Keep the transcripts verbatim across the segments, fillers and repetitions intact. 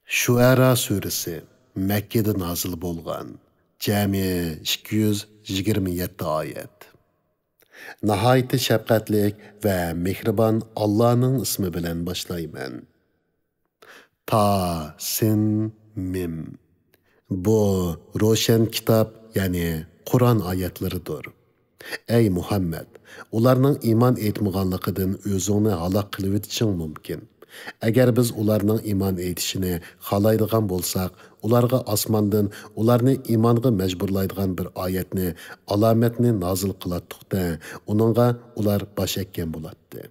شۇئەرا سۈرىسى، مەككىدە نازىل بولغان، جەمئىي ئىككى يۈز يىگىرمە يەتتە ئايەت. ناھايىتى شەپقەتلىك ۋە مېھرىبان ئاللانىڭ ئىسمى بىلەن باشلايمەن. تا، سىن، مىم. بۇ روشەن كىتاب، يەنى قۇرئان ئايەتلىرىدۇر. ئەي مۇھەممەد، ئۇلارنىڭ ئىمان ئېيتمىغانلىقىدىن ئۆزۈڭنى ھالاك قىلىۋېتىشىڭ مۇمكىن. ئەگەر بىز ئۇلارنىڭ ئىمان ئېيتىشىنى خالايدىغان بولساق، ئۇلارغا ئاسماندىن ئۇلارنى ئىمانغا مەجبۇرلايدىغان بىر ئايەتنى، ئالامەتنى نازىل قىلاتتۇق-دە، ئۇنىڭغا ئۇلار باش ئەگكەن بولاتتى.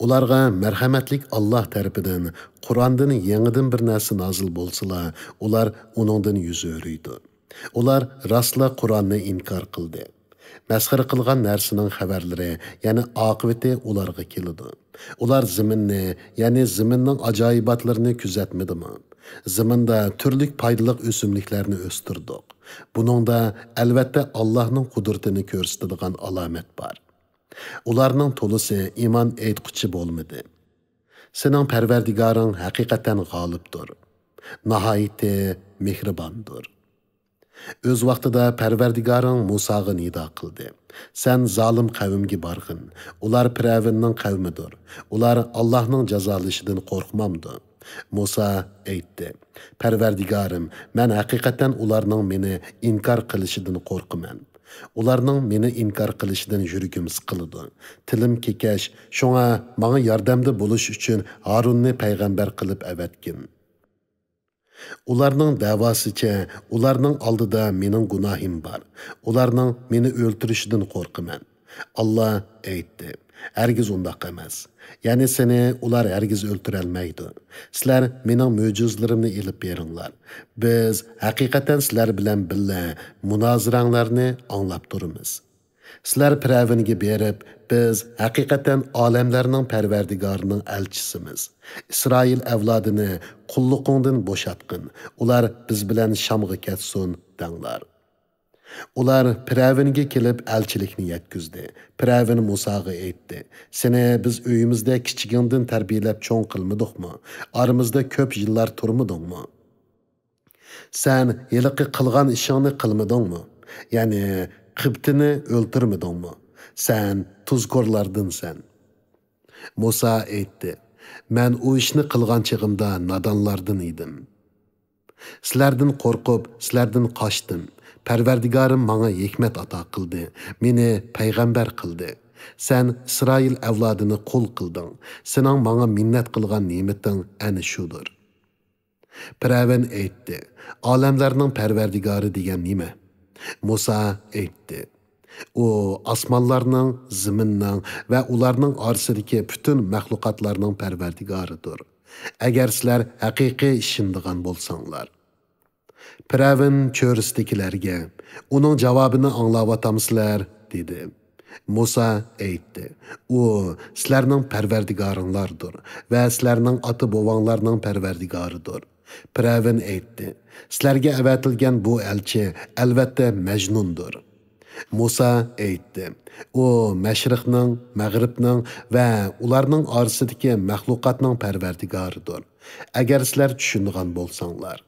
ئۇلارغا مەرھەمەتلىك ئاللا تەرىپىدىن قۇرئاندىن يېڭىدىن بىر نەرسە نازىل بولسىلا، ئۇلار ئۇنىڭدىن يۈز ئۆرۈيدۇ. ئۇلار راستلا قۇرئاننى ئىنكار قىلدى. مەسخىرە قىلغان نەرسىنىڭ خەۋەرلىرى، يەنى ئاقىۋىتى ئۇلارغا كېلىدۇ. ئۇلار زېمىننى، يەنى زېمىننىڭ ئاجايىباتلىرىنى كۆزەتمىدىمۇ؟ زېمىندا تۈرلۈك پايدىلىق ئۆسۈملۈكلەرنى ئۆستۈردۇق. بۇنىڭدا، ئەلۋەتتە، ئاللاھنىڭ قۇدرىتىنى كۆرسىتىدىغان ئالامەت بار. ئۇلارنىڭ تولىسى ئىمان ئېيتقۇچى بولمىدى. سېنىڭ پەرۋەردىگارىڭ ھەقىقەتەن غالىبتۇر، ناھايىتى مېھرىباندۇر. ئۆز ۋاقتىدا پەرۋەردىگارىڭ مۇساغا نىدا قىلدى: «سەن زالىم قەۋمگە بارغىن، ئۇلار پىرئەۋننىڭ قەۋمىدۇر، ئۇلار ئاللاھنىڭ جازالىشىدىن قورقمامدۇ؟» مۇسا ئېيتتى: «پەرۋەردىگارىم، مەن ھەقىقەتەن ئۇلارنىڭ مېنى ئىنكار قىلىشىدىن قورقىمەن. ئۇلارنىڭ مېنى ئىنكار قىلىشىدىن يۈرىكىم سىقىلىدۇ. تىلىم كېكەچ، شۇڭا ماڭا ياردەمدە بولۇش ئۈچۈن ھارۇننى پەيغەمبەر قىلىپ ئەۋەتكىن. ئۇلارنىڭ دەۋاسىچە، ئۇلارنىڭ ئالدىدا مېنىڭ گۇناھىم بار. ئۇلارنىڭ مېنى ئۆلتۈرۈشىدىن قورقىمەن.» ئاللا ئېيتتى: «ھەرگىز ئۇنداق ئەمەس. يەنى سېنى ئۇلار ھەرگىز ئۆلتۈرەلمەيدۇ. سىلەر مېنىڭ مۆجىزىلىرىمنى ئېلىپ بېرىڭلار. بىز ھەقىقەتەن سىلەر بىلەن بىللە مۇنازىرەڭلارنى ئاڭلاپ تۇرىمىز. سىلەر پىرئەۋنگە بېرىپ، بىز ھەقىقەتەن ئالەملەرنىڭ پەرۋەردىگارىنىڭ ئەلچىسىمىز. ئىسرائىل ئەۋلادىنى قۇللۇقۇڭدىن بوشاتقىن. ئۇلار بىز بىلەن شامغا كەتسۇن، دەڭلار.» ئۇلار پىرئەۋنگە كېلىپ ئەلچىلىكنى يەتكۈزدى. پىرئەۋن مۇساغا ئېيتتى: «سېنى بىز ئۆيىمىزدە كىچىكىڭدىن تەربىيەلەپ چوڭ قىلمىدۇقمۇ؟ ئارىمىزدا كۆپ يىللار تۇرمىدىڭمۇ؟ سەن ھېلىقى قىلغان ئىشىڭنى قىلمىدىڭمۇ؟ يەنى قىبتىنى ئۆلتۈرمىدىڭمۇ؟ سەن تۇزكورلاردىنسەن.» مۇسا ئېيتتى: «مەن ئۇ ئىشنى قىلغان چېغىمدا نادانلاردىن ئىدىم. سىلەردىن قورقۇپ، سىلەردىن قاچتىم. پەرۋەردىگارىم ماڭا ھېكمەت ئاتا قىلدى، مېنى پەيغەمبەر قىلدى. سەن ئىسرائىل ئەۋلادىنى قۇل قىلدىڭ. سېنىڭ ماڭا مىننەت قىلغان نېمىتىڭ ئەنە شۇدۇر.» پىرئەۋن ئېيتتى: «ئالەملەرنىڭ پەرۋەردىگارى دېگەن نېمە؟» مۇسا ئېيتتى: «ئۇ ئاسمانلارنىڭ، زېمىننىڭ ۋە ئۇلارنىڭ ئارىسىدىكى پۈتۈن مەخلۇقاتلارنىڭ پەرۋەردىگارىدۇر، ئەگەر سىلەر ھەقىقىي ئىشىنىدىغان بولساڭلار.» پىرئەۋن چۆرىسىدىكىلەرگە: «ئۇنىڭ جاۋابىنى ئاڭلاۋاتامسىلەر؟» دېدى. مۇسا ئېيتتى: «ئۇ سىلەرنىڭ پەرۋەردىگارىڭلاردۇر ۋە سىلەرنىڭ ئاتا-بوۋاڭلارنىڭ پەرۋەردىگارىدۇر.» پىرئەۋن ئېيتتى: «سىلەرگە ئەۋەتىلگەن بۇ ئەلچى ئەلۋەتتە مەجنۇندۇر.» مۇسا ئېيتتى: «ئۇ مەشرىقنىڭ، مەغرىبنىڭ ۋە ئۇلارنىڭ ئارىسىدىكى مەخلۇقاتنىڭ پەرۋەردىگارىدۇر، ئەگەر سىلەر چۈشىنىدىغان بولساڭلار.»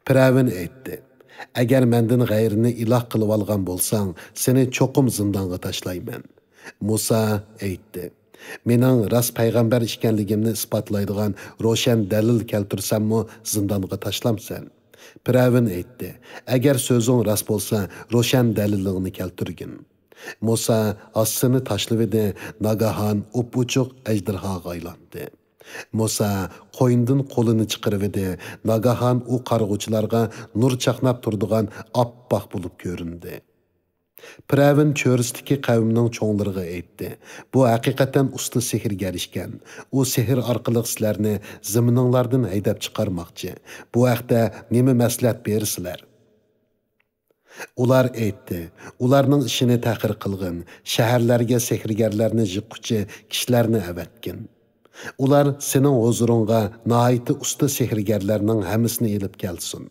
پىرئەۋن ئېيتتى: «ئەگەر مەندىن غەيرىنى ئىلاھ قىلىۋالغان بولساڭ، سېنى چوقۇم زىندانغا تاشلايمەن.» مۇسا ئېيتتى: «مېنىڭ راست پەيغەمبەر ئىكەنلىكىمنى ئىسپاتلايدىغان روشەن دەلىل كەلتۈرسەممۇ زىندانغا تاشلامسەن؟» پىرئەۋن ئېيتتى: «ئەگەر سۆزۈڭ راست بولسا، روشەن دەلىلىڭنى كەلتۈرگىن.» مۇسا ھاسىسىنى تاشلىۋىدى، ناگاھان ئۇپئۇچۇق ئەجدىرھاغا ئايلاندى. مۇسا قوينىدىن قولىنى چىقىرىۋىدى، ناگاھان ئۇ قارىغۇچىلارغا نۇر چاقناپ تۇرىدىغان ئاپئاق بولۇپ كۆرۈندى. پىرئەۋن چۆرىسىدىكى قەۋمنىڭ چوڭلىرىغا ئېيتتى: «بۇ ھەقىقەتەن ئۇستا سېھىرگەر ئىكەن. ئۇ سېھىر ئارقىلىق سىلەرنى زېمىنىڭلاردىن ھەيدەپ چىقارماقچى. بۇ ھەقتە نېمە مەسلىھەت بېرىسىلەر؟» ئۇلار ئېيتتى: «ئۇلارنىڭ ئىشىنى تەخىر قىلغىن، شەھەرلەرگە سېھىرگەرلەرنى يىغقۇچى كىشىلەرنى ئەۋەتكىن. ئۇلار سېنىڭ ھۇزۇرۇڭغا ناھايىتى ئۇستا سېھىرگەرلەرنىڭ ھەممىسىنى ئېلىپ كەلسۇن.»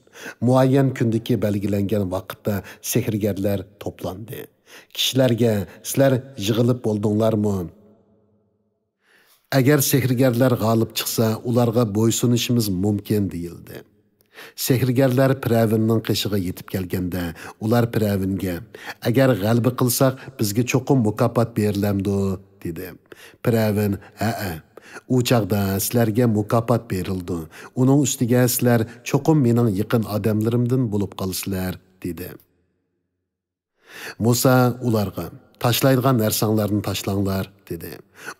مۇئەييەن كۈندىكى بەلگىلەنگەن ۋاقىتتا سېھىرگەرلەر توپلاندى. كىشىلەرگە: «سىلەر يىغىلىپ بولدۇڭلارمۇ؟» ئەگەر سېھىرگەرلەر غالىب چىقسا، ئۇلارغا بويسۇنۇشىمىز مۇمكىن، دېيىلدى. سېھىرگەرلەر پىرئەۋننىڭ قېشىغا يېتىپ كەلگەندە، ئۇلار پىرئەۋنگە، «ئەگەر غەلىبە قىلساق، بىزگە چوقۇم مۇكاپات بېرىلەمدۇ؟» دېدى. پىرئەۋن، «ھەئە، ئۇ چاغدا سىلەرگە مۇكاپات بېرىلىدۇ. ئۇنىڭ ئۈستىگە سىلەر چوقۇم مېنىڭ يېقىن ئادەملىرىمدىن بولۇپ قالىسىلەر» دېدى. مۇسا ئۇلارغا، «تاشلايدىغان نەرسەڭلارنى تاشلاڭلار» دېدى.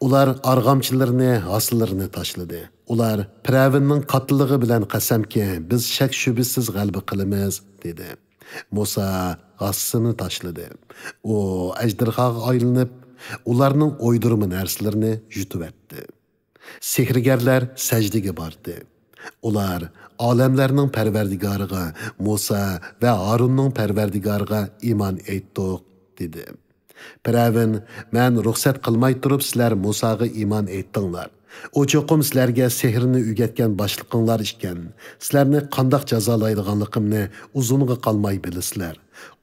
ئۇلار ئارغامچىلىرىنى، ھاسىلىرىنى تاشلىدى. ئۇلار، «پىرئەۋننىڭ كاتتىلىقى بىلەن قەسەمكى، بىز شەك-شۈبھىسىز غەلىبە قىلىمىز» دېدى. مۇسا ھاسىسىنى تاشلىدى. ئۇ ئەجدىرھاغا ئايلىنىپ، ئۇلارنىڭ ئويدۇرما نەرسىلىرىنى يۇتۇۋەتتى. سېھىرگەرلەر سەجدىگە باردى. ئۇلار، «ئالەملەرنىڭ پەرۋەردىگارىغا، مۇسا ۋە ھارۇننىڭ پەرۋەردىگارىغا ئىمان ئېيتتۇق» دېدى. پىرئەۋن، «مەن رۇخسەت قىلماي تۇرۇپ سىلەر مۇساغا ئىمان ئېيتتىڭلار. ئۇ چوقۇم سىلەرگە سېھىرنى ئۆگەتكەن باشلىقىڭلار ئىكەن. سىلەرنى قانداق جازالايدىغانلىقىمنى ئۇزۇنغا قالماي بىلىسىلەر.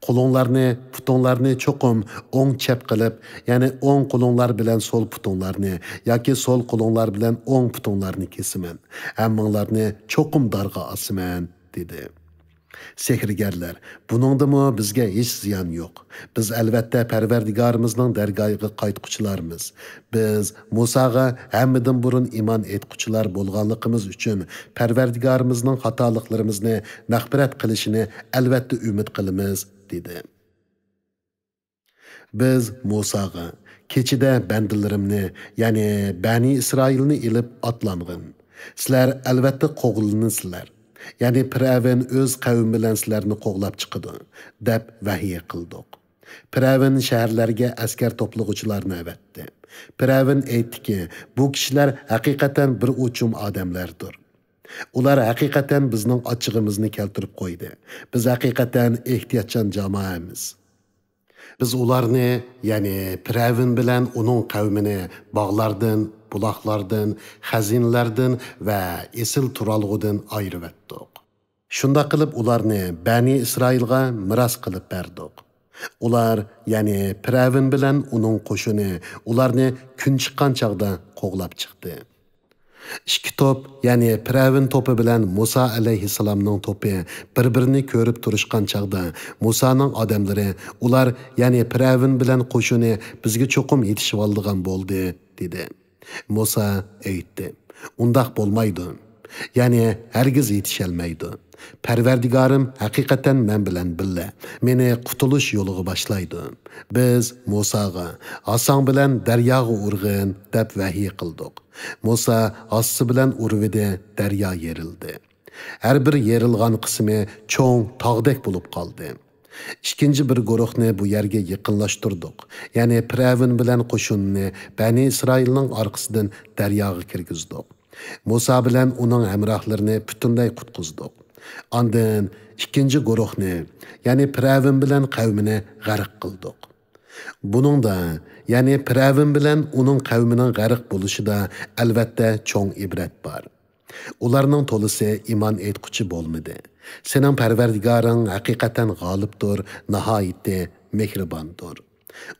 قولۇڭلارنى، پۇتۇڭلارنى چوقۇم ئوڭ چەپ قىلىپ، يەنى ئوڭ قولۇڭلار بىلەن سول پۇتۇڭلارنى ياكى سول قولۇڭلار بىلەن ئوڭ پۇتۇڭلارنى كېسىمەن. ھەممىڭلارنى چوقۇم دارغا ئاسىمەن» دېدى. سېھىرگەرلەر، «بۇنىڭدىمۇ بىزگە ھېچ زىيان يوق. بىز ئەلۋەتتە پەرۋەردىگارىمىزنىڭ دەرگاھىغا قايتقۇچىلارمىز. بىز مۇساغا ھەممىدىن بۇرۇن ئىمان ئېيتقۇچىلار بولغانلىقىمىز ئۈچۈن پەرۋەردىگارىمىزنىڭ خاتالىقلىرىمىزنى مەغپىرەت قىلىشىنى ئەلۋەتتە ئۈمىد قىلىمىز» دېدى. بىز مۇساغا، «كېچىدە بەندىلىرىمنى، يەنى بەنى ئىسرائىلنى ئېلىپ ئاتلانغىن. سىلەر ئەلۋەتتە قوغلىنىسىلەر. يەنى پىرئەۋن ئۆز قەۋمى بىلەن سىلەرنى قوغلاپ چىقىدۇ» دەپ ۋەھىي قىلدۇق. پىرئەۋن شەھەرلەرگە ئەسكەر توپلىغۇچىلارنى ئەۋەتتى. پىرئەۋن ئېيتتىكى، «بۇ كىشىلەر ھەقىقەتەن بىر ئوچۇم ئادەملەردۇر. ئۇلار ھەقىقەتەن بىزنىڭ ئاچچىقىمىزنى كەلتۈرۈپ قويدى. بىز ھەقىقەتەن ئېھتىياتچان جامائەمىز. بىز ئۇلارنى، يەنى پىرئەۋن بىلەن ئۇنىڭ قەۋمىنى باغلاردىن، بۇلاقلاردىن، خەزىنىلەردىن ۋە ئېسىل تۇرالغۇدىن ئايرىۋەتتۇق. شۇنداق قىلىپ ئۇلارنى بەنى ئىسرائىلغا مىراس قىلىپ بەردۇق.» ئۇلار، يەنى پىرئەۋن بىلەن ئۇنىڭ قوشۇنى ئۇلارنى كۈن چىققان چاغدا قوغلاپ چىقتى. ئىككى توپ، يەنى پىرئەۋن توپى بىلەن مۇسا ئەلەيھىسسالامنىڭ توپى بىر-بىرىنى كۆرۈپ تۇرۇشقان چاغدا، مۇسانىڭ ئادەملىرى، ئۇلار، يەنى پىرئەۋن بىلەن قوشۇنى بىزگە چوقۇم يېتىشىۋالىدىغان بولدى، دېدى. مۇسا ئېيتتى، ئۇنداق بولمايدۇ. يەنى ھەرگىز يېتىشەلمەيدۇ. پەرۋەردىگارىم ھەقىقەتەن مەن بىلەن بىللە، مېنى قۇتۇلۇش يولىغا باشلايدۇ. بىز مۇساغا، ھاساڭ بىلەن دەرياغا ئۇرغىن، دەپ ۋەھىي قىلدۇق. مۇسا ھاسىسى بىلەن ئۇرۇۋىدى، دەريا يېرىلدى. ھەر بىر يېرىلغان قىسمى چوڭ تاغدەك بولۇپ قالدى. ئىككىنچى بىر گۇرۇھنى بۇ يەرگە يېقىنلاشتۇردۇق، يەنى پىرئەۋن بىلەن قوشۇنىنى بەنى ئىسرائىلنىڭ ئارقىسىدىن دەرياغا كىرگۈزدۇق. مۇسا بىلەن ئۇنىڭ ھەمراھلىرىنى پۈتۈنلەي قۇتقۇزدۇق. ئاندىن ئىككىنچى گۇرۇھنى، يەنى پىرئەۋن بىلەن قەۋمىنى غەرق قىلدۇق. بۇنىڭدا، يەنى پىرئەۋن بىلەن ئۇنىڭ قەۋمىنىڭ غەرق بولۇشىدا ئەلۋەتتە چوڭ ئىبرەت بار. ئۇلارنىڭ تولىسى ئىمان ئېيتقۇچى بولمىدى. سېنىڭ پەرۋەردىگارىڭ ھەقىقەتەن غالىبتۇر، ناھايىتى مېھرىباندۇر.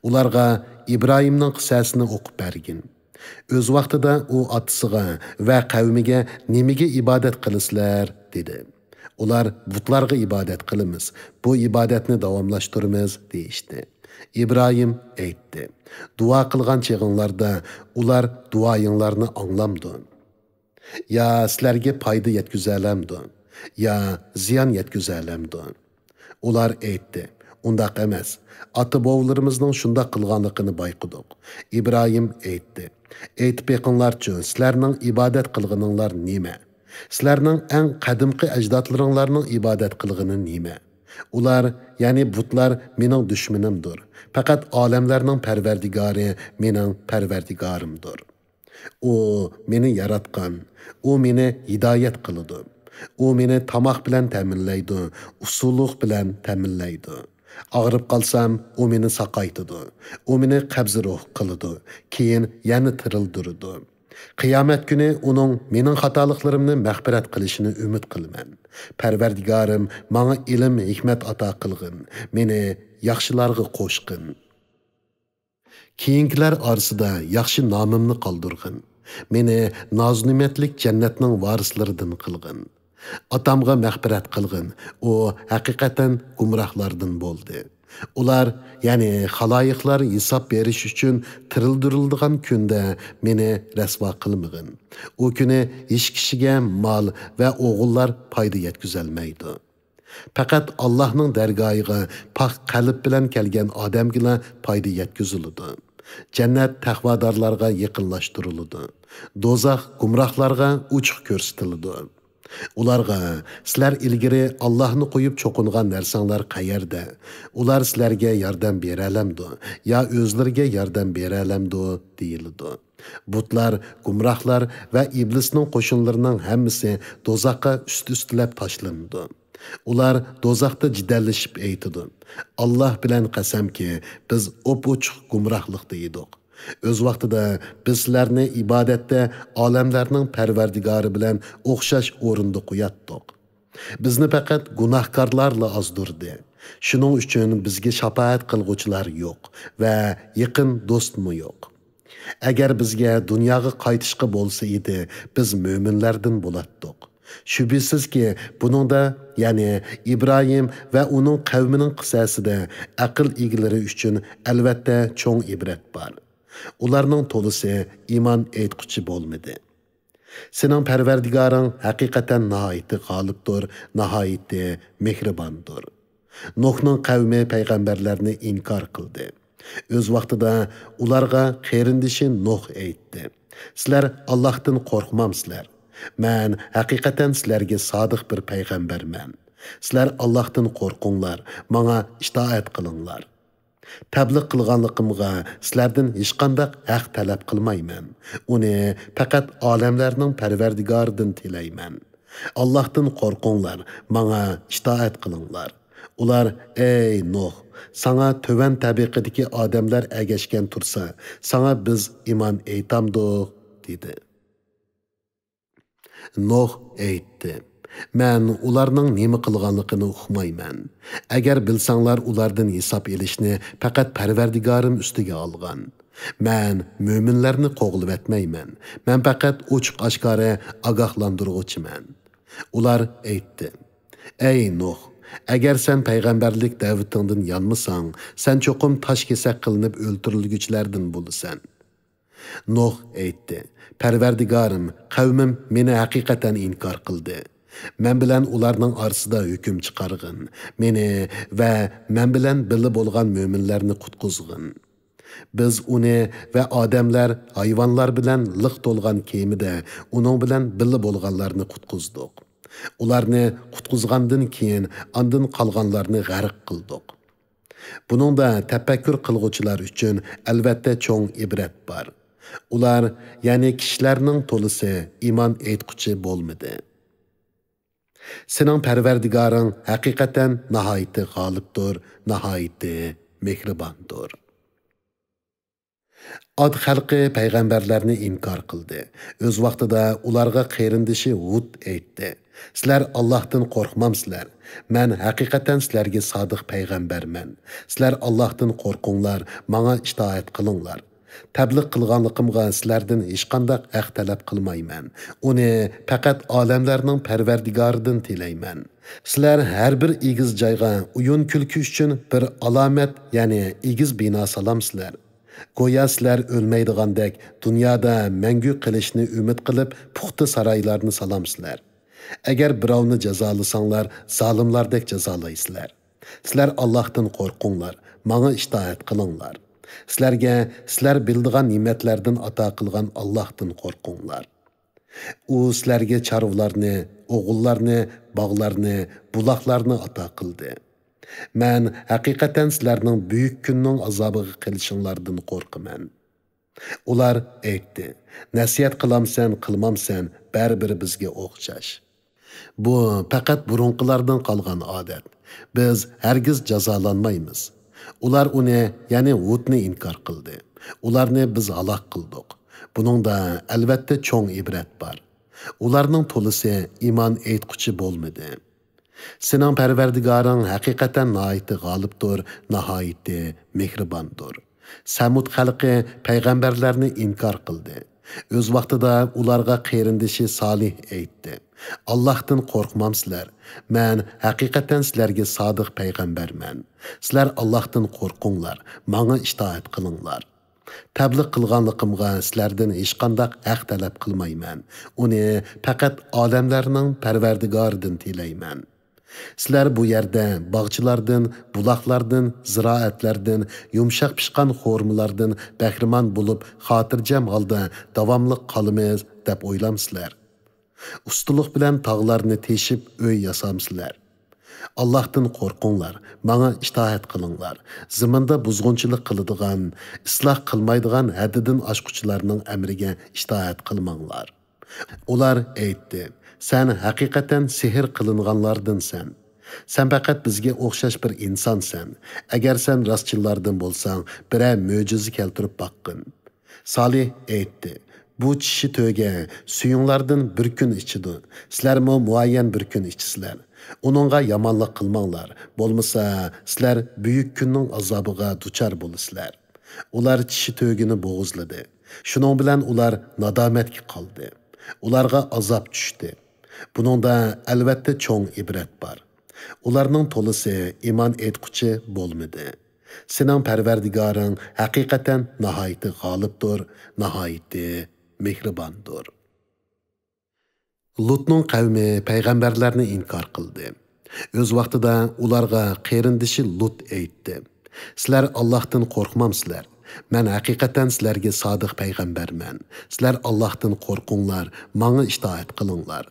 ئۇلارغا ئىبراھىمنىڭ قىسسەسىنى ئوقۇپ بەرگىن. ئۆز ۋاقتىدا ئۇ ئاتىسىغا ۋە قەۋمىگە نېمىگە ئىبادەت قىلىسىلەر؟ دېدى. ئۇلار، بۇتلارغا ئىبادەت قىلىمىز، بۇ ئىبادەتنى داۋاملاشتۇرىمىز، دېيىشتى. ئىبراھىم ئېيتتى، دۇئا قىلغان چېغىڭلاردا ئۇلار دۇئايىڭلارنى ئاڭلامدۇ؟ يا سىلەرگە پايدا يەتكۈزەلەمدۇ؟ يا زىيان يەتكۈزەلەمدۇ؟ ئۇلار ئېيتتى، ئۇنداق ئەمەس. ئاتا-بوۋىلىرىمىزنىڭ شۇنداق قىلغانلىقىنى بايقىدۇق. ئىبراھىم ئېيتتى، ئېيتىپ بېقىڭلارچۇ، سىلەرنىڭ ئىبادەت قىلغىنىڭلار نېمە؟ سىلەرنىڭ ئەڭ قەدىمكى ئەجدادلىرىڭلارنىڭ ئىبادەت قىلغىنى نېمە؟ ئۇلار، يەنى بۇتلار مېنىڭ دۈشمىنىمدۇر. پەقەت ئالەملەرنىڭ پەرۋەردىگارى مېنىڭ پەرۋەردىگارىمدۇر. ئۇ مېنى ياراتقان، ئۇ مېنى ھىدايەت قىلىدۇ. ئۇ مېنى تاماق بىلەن تەمىنلەيدۇ، ئۇسسۇلۇق بىلەن تەمىنلەيدۇ. ئاغرىپ قالسام، ئۇ مېنى ساقايتىدۇ. ئۇ مېنى قەبزى روھ قىلىدۇ، كېيىن يەنە تىرىلدۈرىدۇ. قىيامەت كۈنى ئۇنىڭ مېنىڭ خاتالىقلىرىمنى مەغپىرەت قىلىشىنى ئۈمىد قىلىمەن. پەرۋەردىگارىم، ماڭا ئىلىم، ھېكمەت ئاتا قىلغىن، مېنى ياخشىلارغا قوشقىن. كېيىنكىلەر ئارىسىدا ياخشى نامىمنى قالدۇرغىن. مېنى ناز-نېمەتلىك جەننەتنىڭ ۋارىسلىرىدىن قىلغىن. ئاتامغا مەغپىرەت قىلغىن، ئۇ ھەقىقەتەن گۇمراھلاردىن بولدى. ئۇلار، يەنى خالايىقلار ھېساب بېرىش ئۈچۈن تىرىلدۈرۈلىدىغان كۈندە مېنى رەسۋا قىلمىغىن. ئۇ كۈنى ھېچ كىشىگە مال ۋە ئوغۇللار پايدا يەتكۈزەلمەيدۇ. پەقەت ئاللاھنىڭ دەرگاھىغا پاك قەلب بىلەن كەلگەن ئادەمگىلا پايدا يەتكۈزۈلىدۇ. جەننەت تەقۋادارلارغا يېقىنلاشتۇرۇلىدۇ. دوزاخ گۇمراھلارغا ئوچۇق كۆرسىتىلىدۇ. ئۇلارغا، سىلەر ئىلگىرى ئاللاھنى قويۇپ چوقۇنغان نەرسەڭلار قەيەردە؟ ئۇلار سىلەرگە ياردەم بېرەلەمدۇ يا ئۆزلىرىگە ياردەم بېرەلەمدۇ؟ دېيىلىدۇ. بۇتلار، گۇمراھلار ۋە ئىبلىسنىڭ قوشۇنلىرىنىڭ ھەممىسى دوزاخقا ئۈست-ئۈستىلەپ تاشلىنىدۇ. ئۇلار دوزاختا جېدەللىشىپ ئېيتىدۇ، ئاللاھ بىلەن قەسەمكى، بىز ئوپئوچۇق گۇمراھلىقتا ئىدۇق. ئۆز ۋاقتىدا بىز سىلەرنى ئىبادەتتە ئالەملەرنىڭ پەرۋەردىگارى بىلەن ئوخشاش ئورۇندا قوياتتۇق. بىزنى پەقەت گۇناھكارلارلا ئازدۇردى. شۇنىڭ ئۈچۈن بىزگە شاپائەت قىلغۇچىلار يوق ۋە يېقىن دوستمۇ يوق. ئەگەر بىزگە دۇنياغا قايتىشقا بولسا ئىدى، بىز مۆمىنلەردىن بولاتتۇق. شۈبھىسىزكى، بۇنىڭدا، يەنى ئىبراھىم ۋە ئۇنىڭ قەۋمىنىڭ قىسسەسىدە ئەقىل ئىگىلىرى ئۈچۈن ئەلۋەتتە چوڭ ئىبرەت بار. ئۇلارنىڭ تولىسى ئىمان ئېيتقۇچى بولمىدى. سېنىڭ پەرۋەردىگارىڭ ھەقىقەتەن ناھايىتى غالىبتۇر، ناھايىتى مېھرىباندۇر. نۇھنىڭ قەۋمى پەيغەمبەرلەرنى ئىنكار قىلدى. ئۆز ۋاقتىدا ئۇلارغا قېرىندىشى نۇھ ئېيتتى، سىلەر ئاللاھتىن قورقمامسىلەر؟ مەن ھەقىقەتەن سىلەرگە سادىق بىر پەيغەمبەرمەن. سىلەر ئاللاھتىن قورقۇڭلار، ماڭا ئىتائەت قىلىڭلار. تەبلىغ قىلغانلىقىمغا سىلەردىن ھېچقانداق ھەق تەلەپ قىلمايمەن. ئۇنى پەقەت ئالەملەرنىڭ پەرۋەردىگارىدىن تىلەيمەن. ئاللاھتىن قورقۇڭلار، ماڭا ئىتائەت قىلىڭلار. ئۇلار، ئەي نۇھ، ساڭا تۆۋەن تەبىقىدىكى ئادەملەر ئەگەشكەن تۇرسا، ساڭا بىز ئىمان ئېيتامدۇق؟ دېدى. نۇھ ئېيتتى، مەن ئۇلارنىڭ نېمە قىلغانلىقىنى ئۇقمايمەن. ئەگەر بىلسەڭلار، ئۇلاردىن ھېساب ئېلىشنى پەقەت پەرۋەردىگارىم ئۈستىگە ئالغان. مەن مۆمىنلەرنى قوغلىۋەتمەيمەن. مەن پەقەت ئوچۇق-ئاشكارا ئاگاھلاندۇرغۇچىمەن. ئۇلار ئېيتتى، ئەي نۇھ، ئەگەر سەن پەيغەمبەرلىك دەۋىتىڭدىن يانمىساڭ، سەن چوقۇم تاش كېسەك قىلىنىپ ئۆلتۈرۈلگۈچىلەردىن بولىسەن. نۇھ ئېيتتى، پەرۋەردىگارىم، قەۋمىم مېنى ھەقىقەتەن ئىنكار قىلدى. مەن بىلەن ئۇلارنىڭ ئارىسىدا ھۆكۈم چىقارغىن. مېنى ۋە مەن بىلەن بىللە بولغان مۆمىنلەرنى قۇتقۇزغىن. بىز ئۇنى ۋە ئادەملەر، ھايۋانلار بىلەن لىق تولغان كېمىدە ئۇنىڭ بىلەن بىللە بولغانلارنى قۇتقۇزدۇق. ئۇلارنى قۇتقۇزغاندىن كېيىن ئاندىن قالغانلارنى غەرق قىلدۇق. بۇنىڭدا تەپەككۇر قىلغۇچىلار ئۈچۈن ئەلۋەتتە چوڭ ئىبرەت بار. ئۇلار، يەنى كىشىلەرنىڭ تولىسى ئىمان ئېيتقۇچى بولمىدى. سېنىڭ پەرۋەردىگارىڭ ھەقىقەتەن ناھايىتى غالىبتۇر، ناھايىتى مېھرىباندۇر. ئاد خەلقى پەيغەمبەرلەرنى ئىنكار قىلدى. ئۆز ۋاقتىدا ئۇلارغا قېرىندىشى ھۇد ئېيتتى، سىلەر ئاللاھتىن قورقمامسىلەر؟ مەن ھەقىقەتەن سىلەرگە سادىق پەيغەمبەرمەن. سىلەر ئاللاھتىن قورقۇڭلار، ماڭا ئىتائەت قىلىڭلار. تەبلىغ قىلغانلىقىمغا سىلەردىن ھېچقانداق ھەق تەلەپ قىلمايمەن. ئۇنى پەقەت ئالەملەرنىڭ پەرۋەردىگارىدىن تىلەيمەن. سىلەر ھەر بىر ئېگىز جايغا ئويۇن-كۈلكە ئۈچۈن بىر ئالامەت، يەنى ئېگىز بىنا سالامسىلەر؟ گويا سىلەر ئۆلمەيدىغاندەك، دۇنيادا مەڭگۈ قېلىشنى ئۈمىد قىلىپ، پۇختا سارايلارنى سالامسىلەر؟ ئەگەر بىراۋنى جازالىساڭلار، زالىملاردەك جازالايسىلەر. سىلەر ئاللاھتىن قورقۇڭلار، ماڭا ئىتائەت قىلىڭلار. سىلەرگە سىلەر بىلىدىغان نېمەتلەردىن ئاتا قىلغان ئاللاھتىن قورقۇڭلار. ئۇ سىلەرگە چارۋىلارنى، ئوغۇللارنى، باغلارنى، بۇلاقلارنى ئاتا قىلدى. مەن ھەقىقەتەن سىلەرنىڭ بۈيۈك كۈننىڭ ئازابىغا قېلىشىڭلاردىن قورقىمەن. ئۇلار ئېيتتى، نەسىھەت قىلامسەن، قىلمامسەن، بەرىبىر بىزگە ئوخشاش. بۇ پەقەت بۇرۇنقىلاردىن قالغان ئادەت. بىز ھەرگىز جازالانمايمىز. ئۇلار ئۇنى، يەنى ھۇدنى ئىنكار قىلدى. ئۇلارنى بىز ھالاك قىلدۇق. بۇنىڭدا ئەلۋەتتە چوڭ ئىبرەت بار. ئۇلارنىڭ تولىسى ئىمان ئېيتقۇچى بولمىدى. سېنىڭ پەرۋەردىگارىڭ ھەقىقەتەن ناھايىتى غالىبتۇر، ناھايىتى مېھرىباندۇر. سەمۇد خەلقى پەيغەمبەرلەرنى ئىنكار قىلدى. ئۆز ۋاقتىدا ئۇلارغا قېرىندىشى سالىھ ئېيتتى: «ئاللاھتىن قورقمامسىلەر؟ مەن ھەقىقەتەن سىلەرگە سادىق پەيغەمبەرمەن. سىلەر ئاللاھتىن قورقۇڭلار، ماڭا ئىتائەت قىلىڭلار. تەبلىغ قىلغانلىقىمغا سىلەردىن ھېچقانداق ھەق تەلەپ قىلمايمەن. ئۇنى پەقەت ئالەملەرنىڭ پەرۋەردىگارىدىن تىلەيمەن. سىلەر بۇ يەردە باغچىلاردىن، بۇلاقلاردىن، زىرائەتلەردىن، يۇمشاق پىشقان خورمىلاردىن بەھرىمەن بولۇپ، خاتىرجەم ھالدا داۋاملىق قالىمىز دەپ ئويلامسىلەر؟ ئۇستىلىق بىلەن تاغلارنى تېشىپ ئۆي ياسامسىلەر؟ ئاللاھتىن قورقۇڭلار، ماڭا ئىتائەت قىلىڭلار. زېمىندا بۇزغۇنچىلىق قىلىدىغان، ئىسلاھ قىلمايدىغان ھەددىدىن ئاشقۇچىلارنىڭ ئەمرىگە ئىتائەت قىلماڭلار.» ئۇلار ئېيتتى: «سەن ھەقىقەتەن سېھىر قىلىنغانلاردىنسەن. سەن پەقەت بىزگە ئوخشاش بىر ئىنسانسەن. ئەگەر سەن راستچىللاردىن بولساڭ، بىرەر مۆجىزە كەلتۈرۈپ باققىن.» سالىھ ئېيتتى: «بۇ چىشى تۆگە سۈيۈڭلاردىن بىر كۈن ئىچىدۇ. سىلەرمۇ مۇئەييەن بىر كۈن ئىچىسىلەر. ئۇنىڭغا يامانلىق قىلماڭلار، بولمىسا سىلەر بۈيۈك كۈننىڭ ئازابىغا دۇچار بولىسىلەر.» ئۇلار چىشى تۆگىنى بوغۇزلىدى. شۇنىڭ بىلەن ئۇلار نادامەتكە قالدى. ئۇلارغا ئازاب چۈشتى. بۇنىڭدا ئەلۋەتتە چوڭ ئىبرەت بار. ئۇلارنىڭ تولىسى ئىمان ئېيتقۇچى بولمىدى. سېنىڭ پەرۋەردىگارىڭ ھەقىقەتەن ناھايىتى غالىبتۇر، ناھايىتى مېھرىباندۇر. لۇتنىڭ قەۋمى پەيغەمبەرلەرنى ئىنكار قىلدى. ئۆز ۋاقتىدا ئۇلارغا قېرىندىشى لۇت ئېيتتى: «سىلەر ئاللاھتىن قورقمامسىلەر؟ مەن ھەقىقەتەن سىلەرگە سادىق پەيغەمبەرمەن. سىلەر ئاللاھتىن قورقۇڭلار، ماڭا ئىتائەت قىلىڭلار.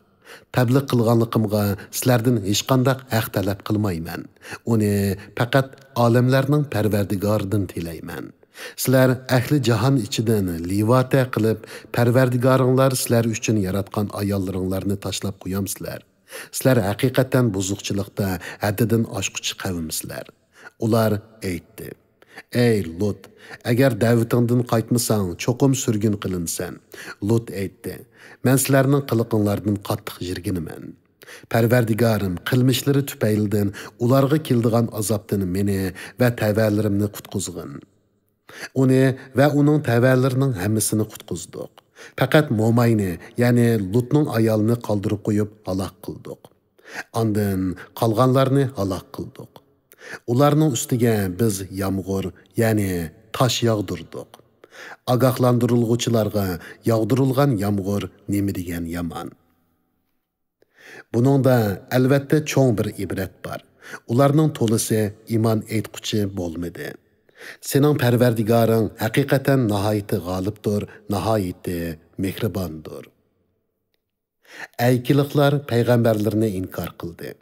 تەبلىغ قىلغانلىقىمغا سىلەردىن ھېچقانداق ھەق تەلەپ قىلمايمەن. ئۇنى پەقەت ئالەملەرنىڭ پەرۋەردىگارىدىن تىلەيمەن. سىلەر ئەھلى جاھان ئىچىدىن لىۋاتە قىلىپ، پەرۋەردىگارىڭلار سىلەر ئۈچۈن ياراتقان ئاياللىرىڭلارنى تاشلاپ قويامسىلەر؟ سىلەر ھەقىقەتەن بۇزۇقچىلىقتا ھەددىدىن ئاشقۇچى قەۋمسىلەر.» ئۇلار ئېيتتى: «ئەي لۇت، ئەگەر دەۋىتىڭدىن قايتمىساڭ، چوقۇم سۈرگۈن قىلىنىسەن.» لۇت ئېيتتى: «مەن سىلەرنىڭ قىلىقىڭلاردىن قاتتىق يىرگىنىمەن. پەرۋەردىگارىم، قىلمىشلىرى تۈپەيلىدىن ئۇلارغا كېلىدىغان ئازابتىن مېنى ۋە تەۋەلىرىمنى قۇتقۇزغىن.» ئۇنى ۋە ئۇنىڭ تەۋەلىرىنىڭ ھەممىسىنى قۇتقۇزدۇق. پەقەت موماينى، يەنى لۇتنىڭ ئايالىنى قالدۇرۇپ قويۇپ ھالاك قىلدۇق. ئاندىن قالغانلارنى ھالاك قىلدۇق. ئۇلارنىڭ ئۈستىگە بىز يامغۇر، يەنى تاش ياغدۇردۇق. ئاگاھلاندۇرۇلغۇچىلارغا ياغدۇرۇلغان يامغۇر نېمە دېگەن يامان! بۇنىڭدا ئەلۋەتتە چوڭ بىر ئىبرەت بار. ئۇلارنىڭ تولىسى ئىمان ئېيتقۇچى بولمىدى. سېنىڭ پەرۋەردىگارىڭ ھەقىقەتەن ناھايىتى غالىبتۇر، ناھايىتى مېھرىباندۇر. ئەيكىلىقلار پەيغەمبەرلىرىنى ئىنكار قىلدى.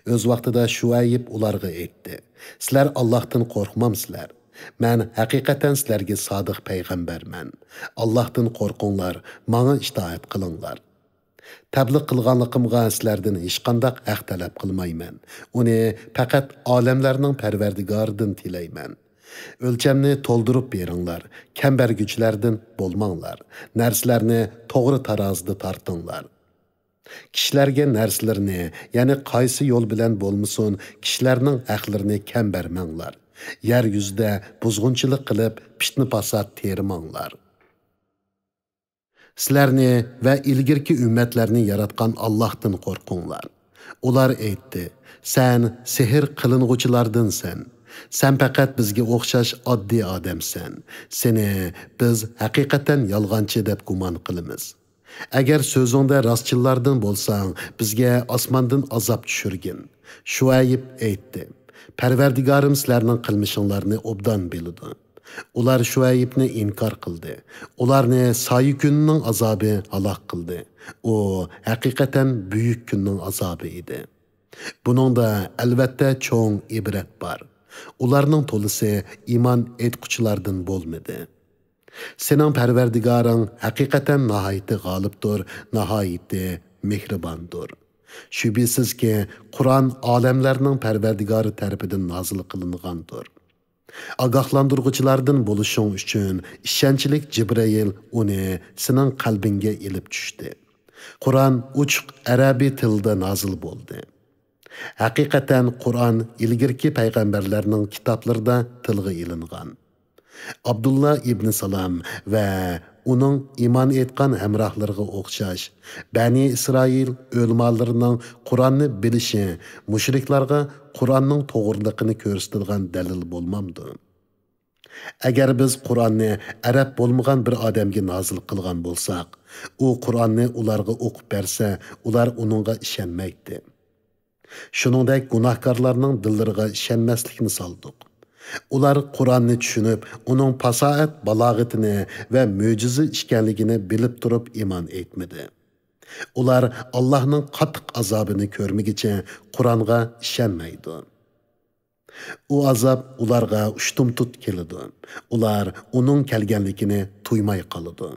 ئۆز ۋاقتىدا شۇئەيب ئۇلارغا ئېيتتى: «سىلەر ئاللاھتىن قورقمامسىلەر؟ مەن ھەقىقەتەن سىلەرگە سادىق پەيغەمبەرمەن. ئاللاھتىن قورقۇڭلار، ماڭا ئىتائەت قىلىڭلار. تەبلىغ قىلغانلىقىمغا سىلەردىن ھېچقانداق ھەق تەلەپ قىلمايمەن. ئۇنى پەقەت ئالەملەرنىڭ پەرۋەردىگارىدىن تىلەيمەن. ئۆلچەمنى تولدۇرۇپ بېرىڭلار، كەم بەرگۈچىلەردىن بولماڭلار. نەرسىلەرنى توغرا تارازىدا تارتىڭلار. كىشىلەرگە نەرسىلىرىنى، يەنى قايسى يول بىلەن بولمىسۇن، كىشىلەرنىڭ ھەقلىرىنى كەم بەرمەڭلار. يەر يۈزىدە بۇزغۇنچىلىق قىلىپ، پىتنە-پاسات تېرىماڭلار. سىلەرنى ۋە ئىلگىرىكى ئۈممەتلەرنى ياراتقان ئاللاھتىن قورقۇڭلار.» ئۇلار ئېيتتى: «سەن سېھىر قىلىنغۇچىلاردىنسەن. سەن پەقەت بىزگە ئوخشاش ئاددىي ئادەمسەن. سېنى بىز ھەقىقەتەن يالغانچى دەپ گۇمان قىلىمىز. ئەگەر سۆزۈڭدە راستچىللاردىن بولساڭ، بىزگە ئاسماندىن ئازاب چۈشۈرگىن.» شۇئەيب ئېيتتى: «پەرۋەردىگارىم سىلەرنىڭ قىلمىشىڭلارنى ئوبدان بىلىدۇ.» ئۇلار شۇئەيبنى ئىنكار قىلدى. ئۇلارنى سايە كۈننىڭ ئازابى ھالاك قىلدى. ئۇ ھەقىقەتەن بۈيۈك كۈننىڭ ئازابى ئىدى. بۇنىڭدا ئەلۋەتتە چوڭ ئىبرەت بار. ئۇلارنىڭ تولىسى ئىمان ئېيتقۇچىلاردىن بولمىدى. سېنىڭ پەرۋەردىگارىڭ ھەقىقەتەن ناھايىتى غالىبتۇر، ناھايىتى مېھرىباندۇر. شۈبھىسىزكى، قۇرئان ئالەملەرنىڭ پەرۋەردىگارى تەرىپىدىن نازىل قىلىنغاندۇر. ئاگاھلاندۇرغۇچىلاردىن بولۇشۇڭ ئۈچۈن ئىشەنچلىك جىبرىئىل ئۇنى سېنىڭ قەلبىڭگە ئېلىپ چۈشتى. قۇرئان ئوچۇق ئەرەبىي تىلدا نازىل بولدى. ھەقىقەتەن قۇرئان ئىلگىرىكى پەيغەمبەرلەرنىڭ كىتابلىرىدا تىلغا ئېلىنغان. ئابدۇللا ئىبنى سالام ۋە ئۇنىڭ ئىمان ئېيتقان ھەمراھلىرىغا ئوخشاش، بەنى ئىسرائىل ئۆلىمالىرىنىڭ قۇرئاننى بىلىشى مۇشرىكلارغا قۇرئاننىڭ توغرىلىقىنى كۆرسىتىدىغان دەلىل بولمامدۇ؟ ئەگەر بىز قۇرئاننى ئەرەب بولمىغان بىر ئادەمگە نازىل قىلغان بولساق، ئۇ قۇرئاننى ئۇلارغا ئوقۇپ بەرسە، ئۇلار ئۇنىڭغا ئىشەنمەيتتى. شۇنىڭدەك گۇناھكارلارنىڭ دىللىرىغا ئىشەنمەسلىكنى سالدۇق. ئۇلار قۇرئاننى چۈشىنىپ، ئۇنىڭ پاساھەت بالاغىتىنى ۋە مۆجىزە ئىكەنلىكىنى بىلىپ تۇرۇپ ئىمان ئېيتمىدى. ئۇلار ئاللاھنىڭ قاتتىق ئازابىنى كۆرمىگۈچە قۇرئانغا ئىشەنمەيدۇ. ئۇ ئازاب ئۇلارغا ئۇشتۇمتۇت كېلىدۇ. ئۇلار ئۇنىڭ كەلگەنلىكىنى تۇيماي قالىدۇ.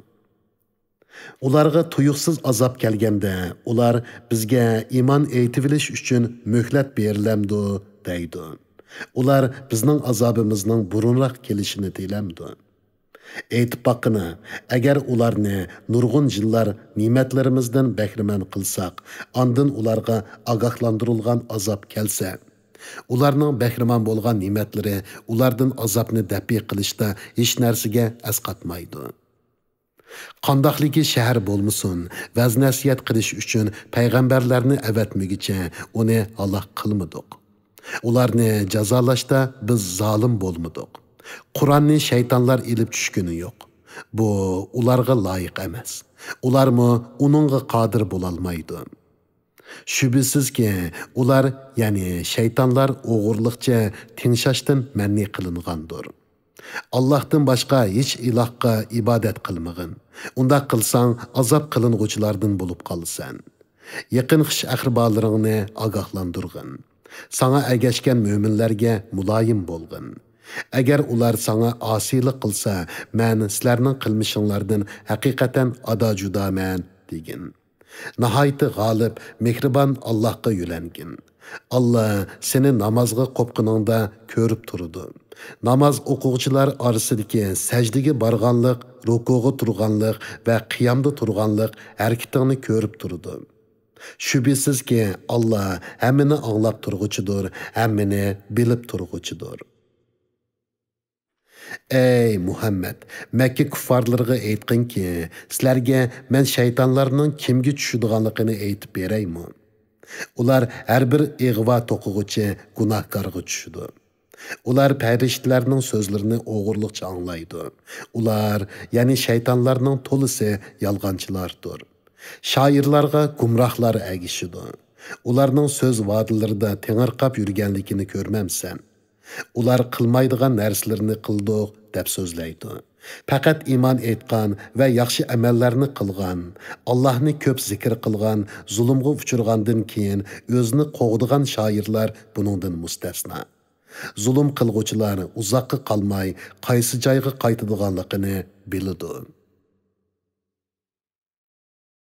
ئۇلارغا تۇيۇقسىز ئازاب كەلگەندە، ئۇلار، «بىزگە ئىمان ئېيتىۋېلىش ئۈچۈن مۆھلەت بېرىلەمدۇ؟» دەيدۇ. ئۇلار، «بىزنىڭ ئازابىمىزنىڭ بۇرۇنراق كېلىشىنى تىلەمدۇ؟» ئېيتىپ باققىنا، ئەگەر ئۇلارنى نۇرغۇن يىللار نېمەتلىرىمىزدىن بەھرىمەن قىلساق، ئاندىن ئۇلارغا ئاگاھلاندۇرۇلغان ئازاب كەلسە، ئۇلارنىڭ بەھرىمەن بولغان نېمەتلىرى ئۇلاردىن ئازابنى دەپئى قىلىشتا ھېچ نەرسىگە ئەسقاتمايدۇ. قانداقلىكى شەھەر بولمىسۇن، ۋەز-نەسىھەت قىلىش ئۈچۈن پەيغەمبەرلەرنى ئەۋەتمىگۈچە ئۇنى ھالاك قىلمىدۇق. ئۇلارنى جازالاشتا بىز زالىم بولمىدۇق. قۇرئاننى شەيتانلار ئېلىپ چۈشكىنى يوق. بۇ ئۇلارغا لايىق ئەمەس. ئۇلارمۇ ئۇنىڭغا قادىر بولالمايدۇ. شۈبھىسىزكى، ئۇلار، يەنى شەيتانلار ئوغرىلىقچە تىڭشاشتىن مەنئى قىلىنغاندۇر. ئاللاھتىن باشقا ھېچ ئىلاھقا ئىبادەت قىلمىغىن. ئۇنداق قىلساڭ، ئازاب قىلىنغۇچىلاردىن بولۇپ قالىسەن. يېقىن خىش ئەقرىبالىرىڭنى ئاگاھلاندۇرغىن. ساڭا ئەگەشكەن مۆمىنلەرگە مۇلايىم بولغىن. ئەگەر ئۇلار ساڭا ئاسىيلىق قىلسا، مەن سىلەرنىڭ قىلمىشىڭلاردىن ھەقىقەتەن ئادا-جۇدامەن، دېگىن. ناھايىتى غالىب، مېھرىبان ئاللاھقا يۆلەنگىن. ئاللا سېنى نامازغا قوپقىنىڭدا كۆرۈپ تۇرىدۇ. ناماز ئوقۇغۇچىلار ئارىسىدىكى سەجدىگە بارغانلىق، رۇكۇغا تۇرغانلىق ۋە قىيامدا تۇرغانلىق ھەرىكىتىڭنى كۆرۈپ تۇرىدۇ. شۈبھىسىزكى، ئاللا ھەممىنى ئاڭلاپ تۇرغۇچىدۇر، ھەممىنى بىلىپ تۇرغۇچىدۇر. ئەي مۇھەممەد، مەككە كۇففارلىرىغا ئېيتقىنكى، سىلەرگە مەن شەيتانلارنىڭ كىمگە چۈشىدىغانلىقىنى ئېيتىپ بېرەيمۇ؟ ئۇلار ھەر بىر ئىغۋا توقۇغۇچى گۇناھكارغا چۈشىدۇ. ئۇلار پەرىشتىلەرنىڭ سۆزلىرىنى ئوغرىلىقچە ئاڭلايدۇ. ئۇلار، يەنى شەيتانلارنىڭ تولىسى يالغانچىلاردۇر. شائىرلارغا گۇمراھلار ئەگىشىدۇ. ئۇلارنىڭ سۆز ۋادىلىرىدا تېڭىرقاپ يۈرگەنلىكىنى كۆرمەمسەن؟ ئۇلار قىلمايدىغان نەرسىلىرىنى قىلدۇق، دەپ سۆزلەيدۇ. پەقەت ئىمان ئېيتقان ۋە ياخشى ئەمەللەرنى قىلغان، ئاللاھنى كۆپ زىكىر قىلغان، زۇلۇمغا ئۇچرىغاندىن كېيىن ئۆزىنى قوغدىغان شائىرلار بۇنىڭدىن مۇستەسنا. زۇلۇم قىلغۇچىلار ئۇزاققا قالماي قايسى جايغا قايتىدىغانلىقىنى بىلىدۇ.